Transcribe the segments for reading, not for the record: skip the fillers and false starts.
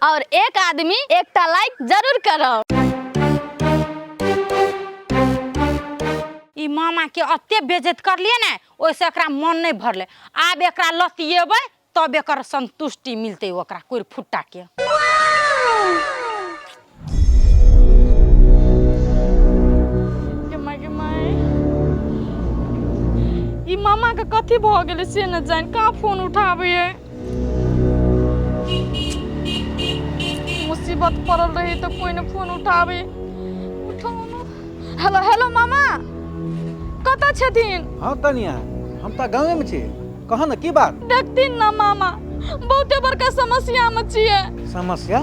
और एक आदमी एकटा लाइक जरूर करब। ई मामा के अते बेइज्जत करलिए ने, ओहिसँ एकरा मन नहि भरलै। आब एकरा लतिएबै तब एकर संतुष्टि मिलतै ओकरा कोइ फुट्टा के। गे माय गे माय, ई मामा के कथी भऽ गेलै से न जानि, कहाँ फोन उठाबैए। मुसीबत पड़ल रही तऽ कोइ ने फोन उठाबे। उठाउ ने। हेलो हेलो मामा, कतऽ छथिन? हाँ कनिया, हम तऽ गाँवेमे छी, कह ने की बात? देखथिन ना मामा, बहुते बड़का समस्या में छियै। समस्या?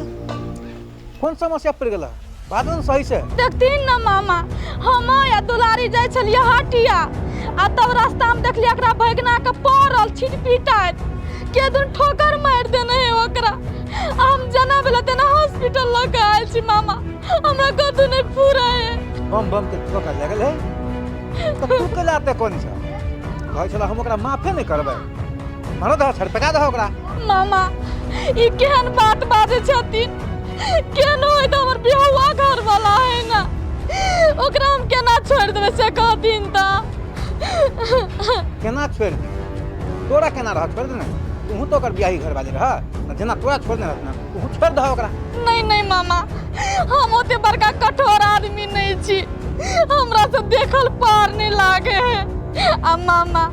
कोन समस्या पड़ गेल? बाजू ने सही से। देखथिन ना मामा, हम या दुलारी जाइ छलियै हटिया, आ तब रास्ता में देखलियै एकरा भगना के पड़ल छिटपिटाइत, के दिन ठोकर मारि देने है ओकरा। आ हम जना भेलै तेना हॉस्पिटल लऽ के आयल छी मामा, हमरा कतौ नहि फुरै है। बम बम के ठोकर लागल है तऽ तू केला एते कोन छ? कहै छला हम ओकरा माफे नहि करबै, मारो दह छड़पका दह ओकरा। मामा ई केहन बात बाजै छथिन, केहन होय तऽ हमर बिहुआ घर वाला है ना, ओकरा हम केना छोड़ि देबै से कहथिन तऽ। केना छोड़ि दे? तोरा केना रह छोड़ि देने? तूहू तो ओकर बियाही घर वाली रह, जेना तोरा छोड़ने रहत ना तूहू छोड़ि दह ओकरा। नहीं नहीं मामा, हम ओते बड़का कठोर आदमी नहीं छी, हमरा से देखल पार नहीं लागे है। आ मामा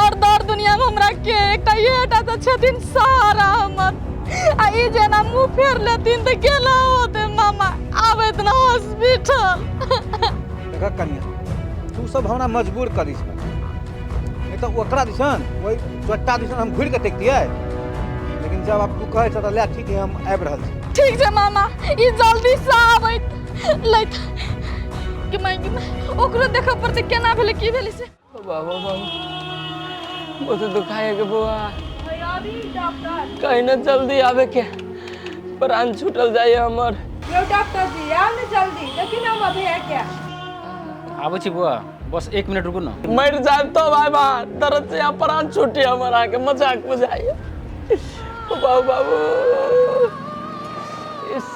और दर दुनिया में हमरा के एकटा इहेटा तऽ छथिन सहारा हमर, आ ई जेना मुँह फेर लेथिन तऽ केना होतै मामा, आबैत ना हॉस्पिटल। देखऽ कनिया, तू सब हमरा मजबूर करी छ, नहीं तऽ ओकरा दिसन ओहि चोट्टा दिसन हम घुरि के देखतियै, लेकिन जब आब तू कहै छ तऽ ले ठीक है, हम आबि रहल छी। ठीक छै मामा, ई जल्दी से आबैत लैत कि माय कि माय, ओकरो देखऽ पड़तै केना भेलै की भेलै से। बाबा बाबा बहुत दुखाए के बुआ, कहीं ना जल्दी आवे के, प्राण छूटल जाए हमर। यो डॉक्टर जी आओ ना जल्दी, देखी ना हम भैया क्या। आबै छी बुआ, बस 1 मिनट रुकू ना। मर जाए तो भाई बा, दर्द से यहाँ प्राण छूटी हमर, आके मजाक बुझाइए बाबू बाबू। इस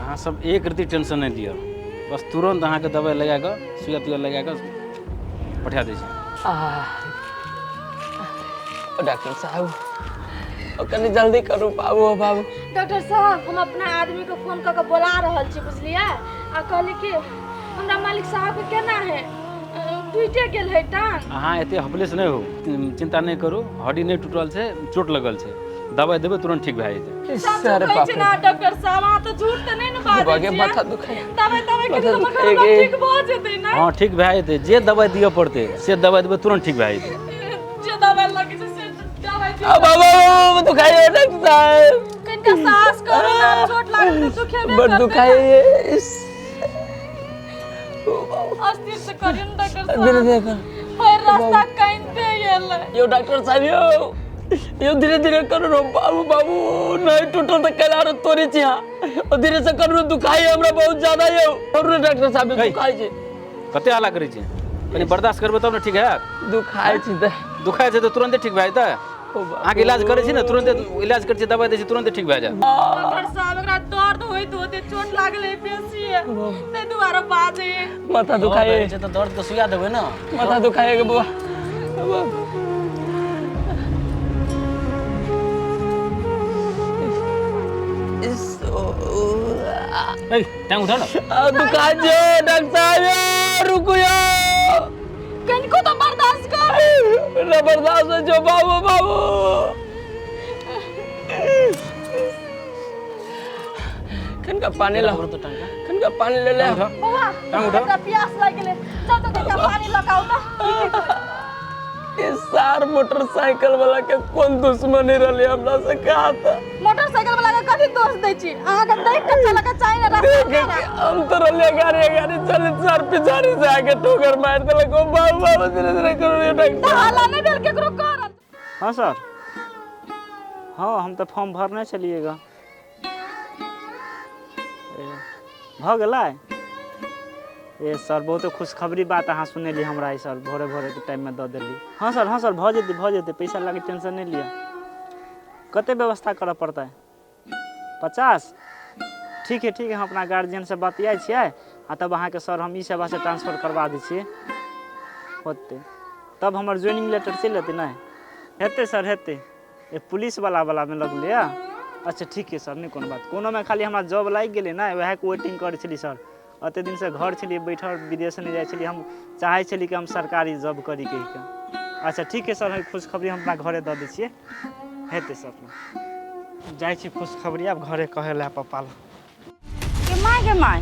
अहाँ सब एक रत्ती टेंशन नहीं लिअ, बस तुरंत अहाँके दवाई लगा कऽ सुइया तुइया लगा कऽ पठा दै छी। डॉक्टर साहब ओ कनी जल्दी करू बाबू बाबू। डॉक्टर साहब हम अपना आदमी के फोन कऽ के बोला रहल छी बुझलियै, आ कहली कि हमरा मालिक साहब के केना है, टूटे गेल है टांग। अहाँ एते हफलेस नहि हो, चिंता नहि करू, हड्डी नहि टूटल छै, चोट लगल छै, दवाई देबै तुरंत ठीक भए जेतै। सच अरे कहै बाप छी रे। ना डॉक्टर साहब, अहाँ तऽ झूठ तऽ नहि ने बाजै बागे छियै। माथा दुखाइए। दवाई दवाई के माथा तऽ हमर दुखाइए घरवाला गे। ठीक भऽ जेतै ना? हाँ ठीक भए जेतै, जे दवाई दिअ पड़तै से दवाई देबै तुरंत ठीक भए जेतै। जे दवाई लगै छै से दवाई दिअ। आ बाबा बाबा दुखाइए डॉक्टर साहब। कनिका साहस करू ना, चोट लागल तऽ दुखेबे बड़ करतै ना। दुखाइए। इस ओ बाबू। अस्थिर से करियौ ने डॉक्टर साहब। धीरे धीरे कर। भरि रास्ता कानिते गेलै। यो डॉक्टर साहब यो यो धीरे धीरे करू रो बाबू बाबू, नहीं टूटल तऽ कैला रो तोरी छी हाँ, ओ धीरे से करू रो, दुखाई हमरा बहुत ज्यादा यो। करू रे डॉक्टर साहब, है। दुखाई छै। कते हल्ला करै छै, कनी बर्दाश्त करबै तब ने ठीक हैत। दुखाई छै तऽ दुखाइ छै तऽ तुरंते ठीक भए जेतै। ओ बाबू। अहाँके इलाज करै छी ने, तुरंते इलाज करै छी, दवाइ दै छी, तुरंते ठीक भए जायत। डॉक्टर साहब एकरा दर्द होइत होते चोट लागलै बेसी, ताहि दुआरे बाजै। माथा दुखाई छै तऽ दर्द के सुइया देबै ने। माथा दुखाई के बुआ। इस ए टांग उठा ना। आ दुखाई छै डॉक्टर साहब यो, रुकू यो। कनिको तऽ बर्दाश्त कर। ना बर्दाश्त होइ छौ बाबू बाबू। कनिका पानी ला, कनिका पानी ले ले। बौआ टांग उठाओ। एकरा प्यास लागि गेलै, चल तऽ कनिका पानी लऽ कऽ आउ तऽ। ई सार मोटरसाइकिल वाला के कोन दुश्मनी रहले हमरा से कहा था। मोटरसाइकिल वाला के कथी दोष दै छी, अहाँके देख के चलऽ के चाही ने रास्ता देख के पर। हम तो रहले गाड़ी गाड़ी चले सर पिछाड़ी से आके ठोकर मार देलक। ओ बाबू बाबू धीरे धीरे करू रे डॉक्टर। तऽ हल्ला नहि भेल केकरो करल। हाँ सर, हाँ हम तऽ फॉर्म भरने छलियै ग, भऽ गेलै? ए सर बहुत खुशखबरी बात अहाँ सुनेली हमरा ई सर, भोरे भोरे के टाइममे दऽ देली। हाँ सर, हाँ सर भऽ जेतै, भऽ जेतै, पैसा लागे टेंशन नहि लिअ। कते व्यवस्था करऽ पड़तै? 50? ठीक है ठीक है, हम अपना गार्जियनसँ बतियाइ छियै आ तब अहाँके सर हम ई सेवासँ ट्रांसफर करवा दै छियै। होतै तब हमर ज्वाइनिंग लेटर चलि एतै? नहि हेतै सर, हेतै। ए पुलिसवला वलामे लगलै। अच्छा ठीक है सर, नहि कोनो बात। कोनोमे खाली हमरा जॉब लागि गेलै ने, वएहके वेटिंग करै छलियै सर। एतेक दिनसँ घर छलियै बैठल, विदेश नहि जाइ छलियै। हम चाहै छलियै कि हम सरकारी जॉब करी कहिके। अच्छा ठीक है सर, खुशखबरी हम अपना घरे दऽ दै छियै। हेतै सर, जाइ छी खुशखबरी आब घरे कहै लए पप्पा लए। गे माय, गे माय,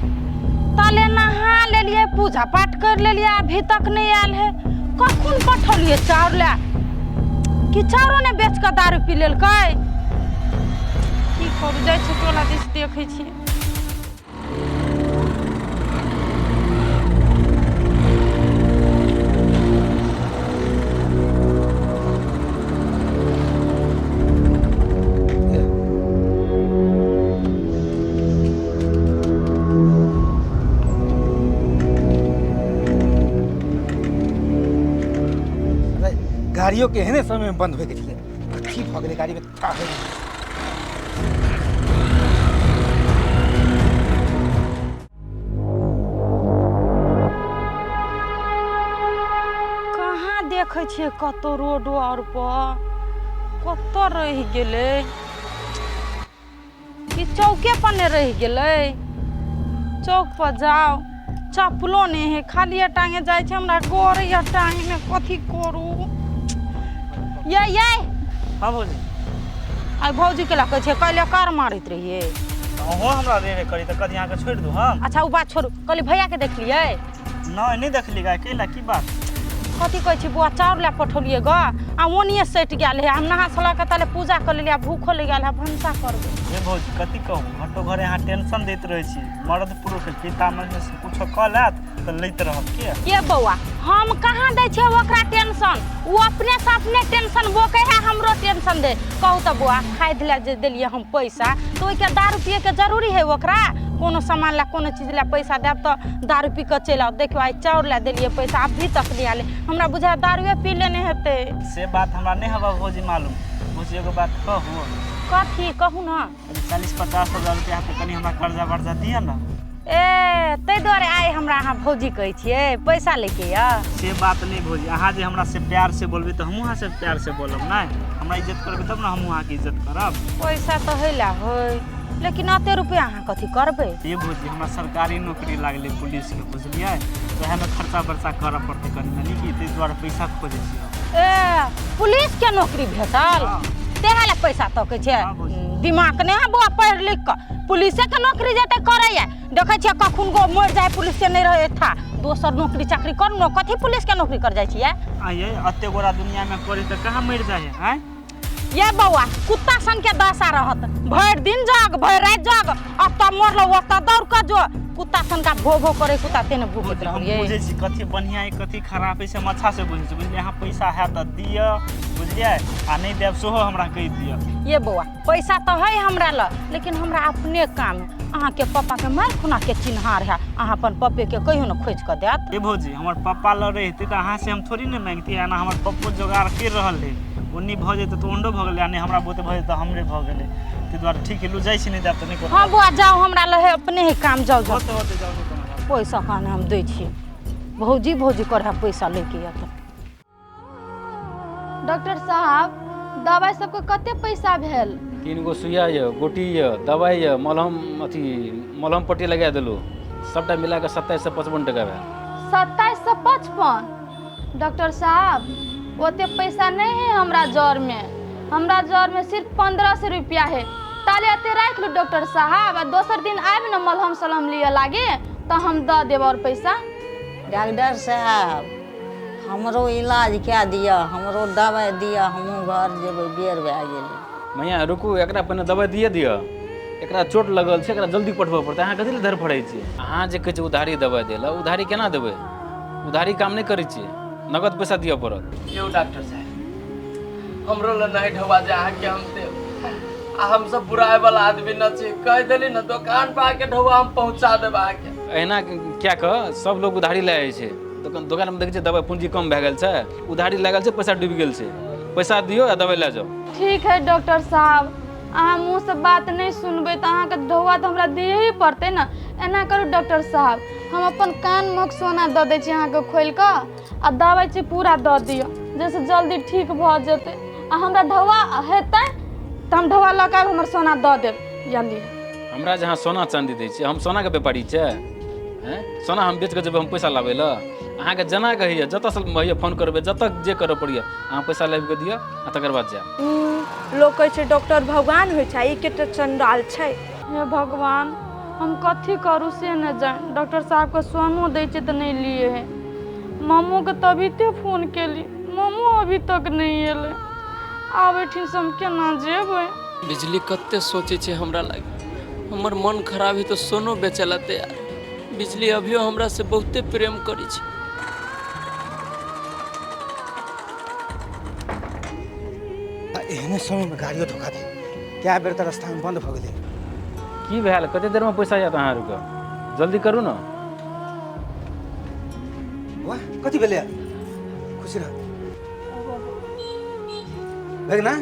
ताले नहा लेलियै, पूजा पाठ कर लेलियै, अभी तक नहि आयल है। कखन पठौलियै चाउर लए कि चाउरो ने बेच कऽ दारू पी लेलकै? की करू, जाइ छी टोला दिस, देखै छियै। अरे गाड़ियों के एहने समय में बंद होके छलै, कथी भऽ गेलै गाड़ी में था होइ गेलै। कहाँ देखै छियै कतौ रोडो आर पर? कतऽ रहि गेलै? कि चौके पर ने रहि गेलै? चौक पर जाउ, चप्पलो नहि है, खालिए टाँगे जाइ छै। हमरा गड़ैया टाँगमे, कथी करू? ये ये। हँ भौजी। आइ भौजी के लऽ कहै छियै, काल्हि कार मारैत रहियै। अहूँ हमरा रे रे करी तऽ कथी अहाँके छोड़ि दू हम? अच्छा ओ बात छोड़ू, कहली भैया के देखलियै? नहि, नहि देखली गाय। कैला, की बात? कथी कहै छी बौआ, चाउर लए पठौलियै ग आ ओनिए सटि गेल है। हम नहा सोना कऽ ताले पूजा कऽ लेलियै, आ भूखो लागि गेल है, भनसा करबै। हे भौजी, कथी कहू, घंटो घरे अहाँ टेंशन दैत रहै छी। मर्द पुरुष पिता में से कुछो कऽ लेत तऽ लैत रहब के? ये बौआ, हम कहाँ दै छियै ओकरा टेंशन? ओ अपने से अपने टेंशन बोकै है, हमरो टेंशन दे। कहू तऽ बौआ, खाद लए जे देलियै हम पैसा, तऽ ओहिके दारू पियैके जरूरी है ओकरा? कोनो सामान लए, कोनो चीज लए पैसा देब तऽ दारू पी कऽ चलि आउ। देखियौ, आइ चाउर लए देलियै पैसा, अभी तक नहि आयल। हमरा बुझाय दारुए पी लेने हेतै। से बात हमरा नहि हवा भौजी मालूम। भौजी, एगो बात कहू? कथी, कहू ने। 40-50 हजार रुपया तऽ कनि हमरा कर्जा वर्जा दिअ ने। ए, ताहि दुआरे आइ हमरा अहाँ भौजी कहै छियै, पैसा लैके यऽ? से बात नहि भौजी, अहाँ जे हमरा से प्यार से बोलबै तऽ हमहूँ अहाँ से प्यार से बोलब। नहि हमरा इज्जत करबै तब ने हमहूँ अहाँके इज्जत करब। पैसा तऽ होइला होय, लेकिन एते रुपया अहाँ कथी करबै? ये भौजी, हमरा सरकारी नौकरी लागलै पुलिसके, बुझलियै? तऽ ओएहमे खर्चा बर्चा करऽ पड़तै कनि मनि कि, ताहि दुआरे पैसा खोजै छियै हम। ए, पुलिस के नौकरी भेटल? हँ। तेहे लए पैसा तकै छै? हँ भौजी। दिमाग नहि है बौआ, पढ़ि लिख कऽ पुलिसे के नौकरी जेतै करैया? देखै छियै कखन गो मरि जाय, पुलिस के नहि रहै था। दोसर नौकरी चाकरी करू ने, कथी पुलिस के नौकरी कर जाइ छियै? आइए, एते गोरा दुनियामे करी तऽ कहाँ मरि जाइ है, आँय? ये बौआ, कुत्ता सन के दशा रहत, भरि दिन जग, भरि राति जग, अतऽ मरलो ओतऽ दौड़ कऽ जो, कुत्ता सन का भो भो करे कुत्ता तेने भूकैत भौजी, हम रहलियै। बुझै छी कथी बढ़िआँ है कथी खराब है, से हम अच्छा से बुझै छी, बुझलियै? अहाँ पैसा है तऽ दिअ, बुझलियै? आ नहि देब सेहो हमरा कहि दिअ। ये बौआ, पैसा तऽ है हमरा लग, लेकिन हमरा अपने काम है। अहाँके पप्पाके मारि खुना के चिन्हार है, अहाँ अपन पप्पेके कहियो ने खोजि कऽ देत। ए भौजी, हमर पप्पा लग रहितै तऽ अहाँ से हम थोड़ी ने मांगतियै। एना हमर पप्पो जोगाड़ करि रहल है, ओन्नी भऽ जेतै तऽ ओंडो भऽ गेलै, आ नहि हमरा बहुते भऽ जेतै तऽ हमरे भऽ गेलै। ताहि दुआरे ठीक है, लू जाइ छी, नहि देब तऽ नहि कोनो। हँ बौआ, जाउ, हमरा लग है अपने है काम, जाउ जाउ। होते होते, जाउ, नहि कोनो बात। पैसा कहाँ हम दै छी, भौजी भौजी करे पैसा लैके यऽ तऽ। डॉक्टर साहब, दवाइ सबके कते पैसा भेल? 3 गो सुइया यऽ, गोटी यऽ, दवाइ यऽ, मलहम अथी मलहम पट्टी लगा देलहुँ, सबटा मिला कऽ 2755 टका भेल। 2755? डॉक्टर साहब, ओते पैसा नहीं है हमरा जर में। हमरा जर में सिर्फ 1500 रुपया है। ताले एते राखि लू डॉक्टर साहब, आ दोसर दिन आबि ने मलहम सलहम लिअ लागे तऽ हम दऽ देब और पैसा। डॉक्टर साहब, हमरो इलाज कए दिअ, हमरो दवाइ दिअ, हमहूँ घर जेबै, बेर भए गेलै। मैया रुकू, एकरा पहिने दवाइ दिए दिअ। एकरा चोट लगल छै, एकरा जल्दी पठबऽ पड़तै। अहाँ कथी लए धड़फड़ै छियै? अहाँ जे कहै छियै उधारी दवाइ दै लए, उधारी केना देबै? उधारी काम नहि करै छियै, नगद पैसा दिअ पड़त। यौ डॉक्टर साहब, हमरो लए नहीं ढौआ जे अहाँके हम देब, आ हम सब बुराइ वाला आदमी न छी। कहि देली ने, दोकान पर आके ढौआ हम पहुंचा देब अहाँके। एहिना कए कऽ सब लोग उधारी लए जाइ छै दोकानमे, देखै छियै दवाइ पूँजी कम भए गेल छै, उधारी लागल छै, पैसा डूबि गेल छै। पैसा दियौ आ दवाइ लए जाउ। ठीक है डॉक्टर साहब, अहाँ मुँहसँ बात नहि सुनबै तऽ अहाँके ढौआ तऽ हमरा दिअ ही पड़तै ने। एना करू डॉक्टर साहब, हम अपन कान महक सोना दऽ दै छी अहाँके खोलि कऽ, आ दबाइ छी पूरा दऽ दिअ, जाहिसँ जल्दी ठीक भऽ जेतै। आ हमरा ढौआ हेतै तऽ हम ढौआ लऽ कऽ आबि हमर सोना दऽ देब। जल्दी हमरा जे अहाँ सोना चाँदी दै छियै, हम सोनाके व्यापारी छियै? आँय, सोना हम बेच कऽ जेबै हम पैसा लाबै लए? अहाँके जेना कहैए, जतऽसँ होइए फोन करबै, जतऽ जे करऽ पड़ैए, अहाँ पैसा लाबि कऽ दिअ आ तकर बाद जायब। लोक कहै छै डॉक्टर भगवान होइ छै, ई के तऽ चंडाल छै। हे भगवान, हम कथी करू से नहि जानि। डॉक्टर साहबके सोनो दै छियै तऽ नहि लिए है। मामोके तबिते फोन केली, मामो अभी तक नहि एलै। आब एहिठिनसँ हम केना जेबै? बिजली कते सोचै छै हमरा लागी, हमर मन खराब है तो सोनो बेचे ला तैयार। बिजली अभियो हमरा से बहुते प्रेम करै छै। आ एहने समयमे गाड़ियो धोखा दे, कए बेर तऽ रास्तामे बन्द भऽ गेलै। की भेल? कते देरमे पैसा जायत अहाँ आरके? जल्दी करू ने। वाह, कथी भेलै? खुशी रह भगना।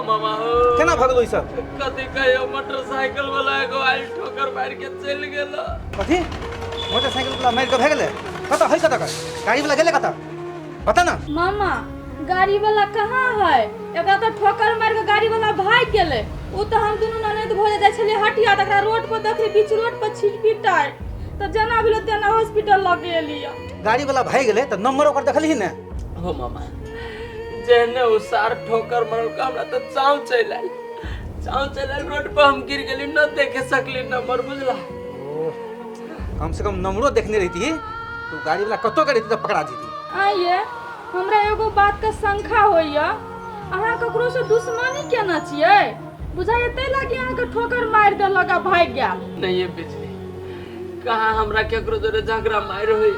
मामा हो, केना भगलो ई सब? कथी कहियो, मोटरसाइकिल वाला एगो आयल, ठोकर मारि के चलि गेल। कथी? मोटरसाइकिल वाला मारि कऽ भए गेलै? कतऽ है? कतऽ गाड़ी वाला गेलै? कतऽ, बता ना। मामा, गाड़ी वाला कहाँ है? एकरा तऽ ठोकर मारि कऽ गाड़ी वाला भागि गेलै। ओ तऽ हम दुनू ननैद भोजे जाइ छलियै हटिया, तऽ एकरा रोड पर देखली, बीच रोड पर छिटपिटाइ, तऽ जेना भेलै तेना हॉस्पिटल लऽ के एलियै। गाड़ी वाला भागि गेलै तऽ नंबर ओकर देखलही ने? हो मामा, जेहने ओ सार ठोकर मारलक, हमरा तऽ चाव चलि आयल, चाव चलि आयल, रोड पर हम गिर गेली, न देखे सकली नंबर, बुझला? ओ, कम से कम नंबरो देखने रहिती तो गाड़ी वाला कतौ के रहिती तऽ पकड़ा जेती। आइये, हमरा एगो बात के शंका होइया, अहाँ ककरो से दुश्मनी केना छियै? बुझाइए ताहि लागी अहाँके ठोकर मारि देलक आ भागि गेल। नहीं ये बिजली, कहाँ हमरा केकरो जोरे झगड़ा मारि होय,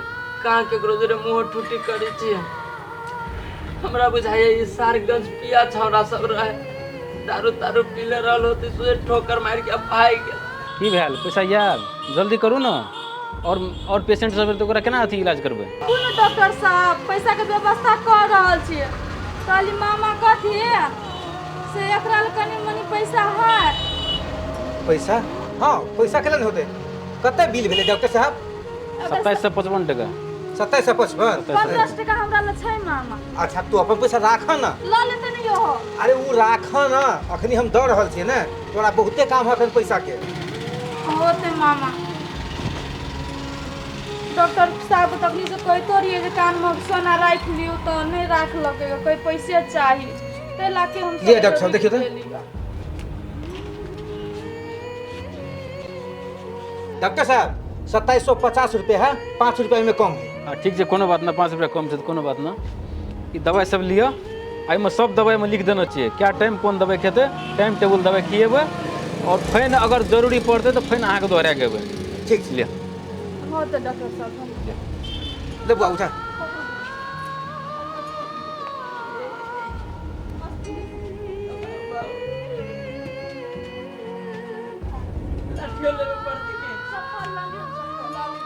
कहाँ केकरो जोरे मुँह ठूटी करै छी। हमरा बुझाइए ई सारगंज पिया छौड़ा सब रहे, दारू तारू पीले रहल होते, सोचे ठोकर मारि के भागि गेल। की भेल? पैसा आयल? जल्दी करू ने, और पेशेंट सब तऽ ओकरा केना अथी इलाज करबै? कोनो डॉक्टर साहब, पैसा के व्यवस्था कऽ रहल छियै। कहली मामा कथी से एकरा लए कनि मनि पैसा है? पैसा? हाँ, पैसा केला नहि होतै? कते बिल भेलै डॉक्टर साहब? 2755 टका। 2755? 15 टका हमरा लए छै मामा। अच्छा, तू अपन पैसा राख ना। लऽ लेते ने यो। अरे ओ राख ना, अखनी हम दऽ रहल छियै ने, तोरा बहुते काम है अखन पैसा के। होते मामा, डॉक्टर साहब तखनी से कहितो रहियै जे कान में सोना राखि लियौ, तऽ नहि राखलकै, कोई पैसे चाही, ताहि लाके हम लिअ डॉक्टर साहब, देखियौ तऽ। डॉक्टर साहब, 2750 रुपये है, 5 रुपया में कम है। आ ठीक छै, कोनो बात ना, 5 रुपया कम छै तऽ कोनो बात ना। ई दवाइ सब लिअ, एहिमे सब दवाइमे लिख देने छियै क्या टाइम कोन दवाइ खेतै, टाइम टेबुल दवाइ खिएबै, और फेन अगर जरूरी पड़तै तऽ फेन अहाँके दोहरा के एबै। ठीक छै। लिअ। होते डॉक्टर साहब। ले बुआ, उठा। लाठियो लेबे पड़तै की?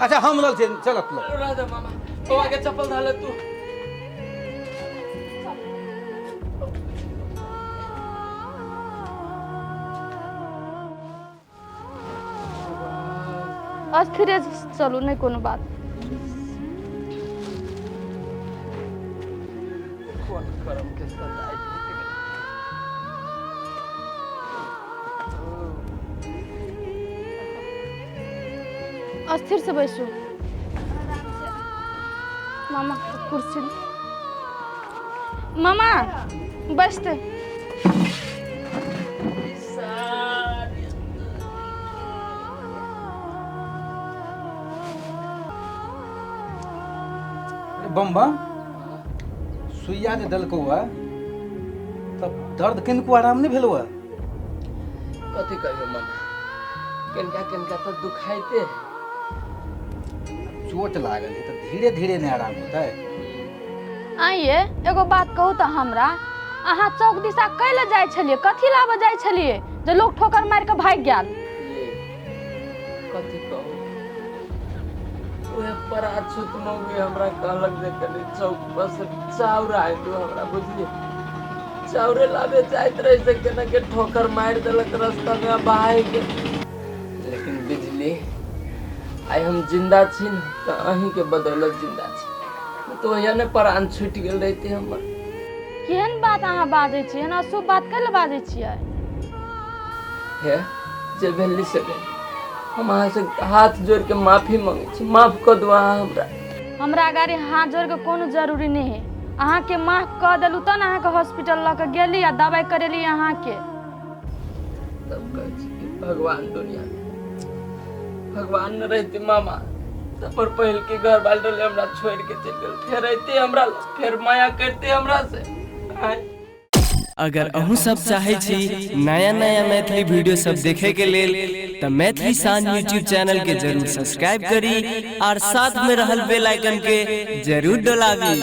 अच्छा, हम लग छियै, चलत लो। रह दे मामा, बौआ के चप्पल धऽ ले तू। अस्थिरे चलू, नहि कोनो बात। कोन करम के सजाय भेट गेल। अस्थिर से बैसू मामा, कुर्सी मामा बैसते। अरे बम बम, सुइया जे देलकौ है तब दर्द कनिको आराम नहि भेलौ है? कथी कहियो मामा, कनिका कनिका तऽ दुखाइते है। चोट लागल है तऽ धीरे धीरे नहि आराम होतै। आइये, एगो बात कहू तऽ हमरा, अहाँ चौक दिशा कैले जाइ छलियै? कथी लाबऽ जाइ छलियै जे लोग ठोकर मारि कऽ भागि गेल? ये कथी कहू, उहे पराछुत मौगी हमरा कहलक जे कनि चौक पर से चाउर आनि दू हमरा, बुझलियै? चाउरे लाबे जाइत रही से केना के ठोकर मारि देलक रास्ता में आ बहाय के। लेकिन बिजली, आइ हम जिंदा छी ने तऽ अहींके बदौलत जिंदा छी, नहि तऽ ओहिया ने प्राण छूटि गेल रहितै हमर। केहन बात अहाँ बाजै छियै? एना अशुभ बात कैले बाजै छियै? हे, जे भेली से भेल, हम अहाँसँ हाथ जोड़ि के माफी मांगै छी, माफ कऽ दू अहाँ हमरा। हमरा गाड़ी हाथ जोड़ के कोनो जरूरी नहीं है। अहाँके माफ कऽ देलहुँ तब ने अहाँके हॉस्पिटल लऽ के गेली आ दवाइ करेली अहाँके। तब कहै छी कि भगवान दुनिया में भगवान न रहते मामा तऽ हमर पहिलके घर बाल रहले हमरा छोड़ि के चलि गेल, फेर अयते हमरा लग, फेर माया करते हमरा से। आँय। अगर अहूँ सब चाहै छी नया नया मैथिली वीडियो सब देखे के लेल तऽ मैथिली शान यूट्यूब चैनल के जरूर सब्सक्राइब करी और साथ में रहल बेल आइकन के जरूर डोलाबी।